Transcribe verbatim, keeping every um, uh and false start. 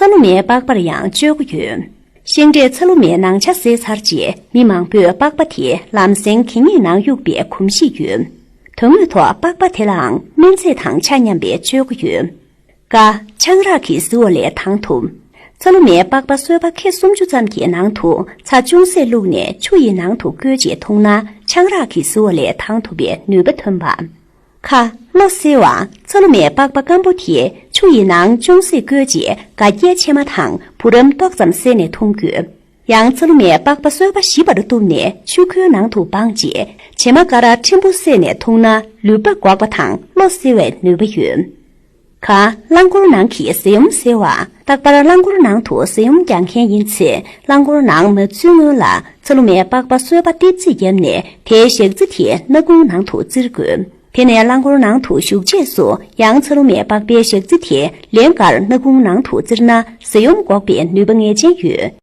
ཚ་ལུ་མའི་པགས་པར་ཡང་སྤྱོད་སྒོ་ཡོད། ཤིང་འབྲས་ཚ་ལུ་མའི་ནང་ཆ་བཟས་ཚར་རྗེས་མི་མང་པོས་པགས་པ་དེ་ལམ་སེང་གད་སྙིགས་ནང་གཡུགས་པའི་གོམས་གཤིས་ཡོད། དོན་དངོས་ཐོག་པགས་པ་དེ་ལའང་སྨན་རྫས་དང་ཆ་མཉམ་པའི་སྤྱོད་སྒོ་ཡོད། ཀ། ཆང་རག་གིས་བཟི་བ་ལས་ལྡང་ཐུབ། ཚ་ལུ་མའི་པགས་པ་སོལ་བ་ཁེ་སུམ་ཅུ་ཙམ་གྱི་ནང་དུ་ཚྭ་ཅུང་ཟད་བླུགས་ནས་ཆུ་ཡི་ནང་དུ་བསྐོལ་རྗེས་འཐུང་ན་ཆང་རག་གིས་བཟི་བ་ལས་ལྡང་ཐུབ་པའི་ནུས་པ་ཐོན་པ། ཁ། གློ་བསིལ་བ། ཚ་ལུ་མའི་པགས་པ་སྐམ་པོ་དེ་ཆུ་ཡི་ནང་ཅུང་ཟད་བསྐོལ་རྗེས་སྒ་སྐྱའི་ཕྱེ་མ་དང་བུ་རམ་ཏོག་ཙམ་བསྲེས་ནས་འཐུང་དགོས། ཡང་ཚ་ལུ་མའི་པགས་པ་སོལ་བ་ཞིབ་པར་གཏུབས་ནས་ཆུ་ཁོལ་ནང་དུ་སྦངས་རྗེས་བྱེ་མ་ཀ་ར་ཕྲན་བུ་བསྲེས་ནས་འཐུང་ན་ལུད་པ་འགོག་པ་དང་གློ་བསིལ་བའི་ནུས་པ་ཡོད། ག། རླངས་འཁོར་ནང་གི་ཟས་ཡོམ་སེལ་བ། རྟག་པར་རླངས་འཁོར་ནང་དུ་ཟས་ཡོམ་རྒྱག་མཁན་ཡིན་ཚེ་རླངས་འཁོར་ནང་མ་འཛུལ་སྔོན་ལ་ཚ་ལུ་མའི་པགས་པ་སོལ་བ་ཏིབ་ཙིག་བརྒྱབ་ནས་དེའི་ཞག་རྩི་དེ་སྣ་ཁུང་ནང་དུ་བཙིར་དགོས། དེ་ནས་རླངས་འཁོར་ནང་དུ་ཞུགས་རྗེས་སུ་ཡང་ཚ་ལུ་མའི་པགས་པའི་ཞག་རྩི་དེ་ལན་འགར་སྣ་ཁུང་ནང་དུ་བཙིར་ན་ཟས་ཡོམ་འགོག་པའི་ནུས་པ་ངེས་ཅན་ཡོད།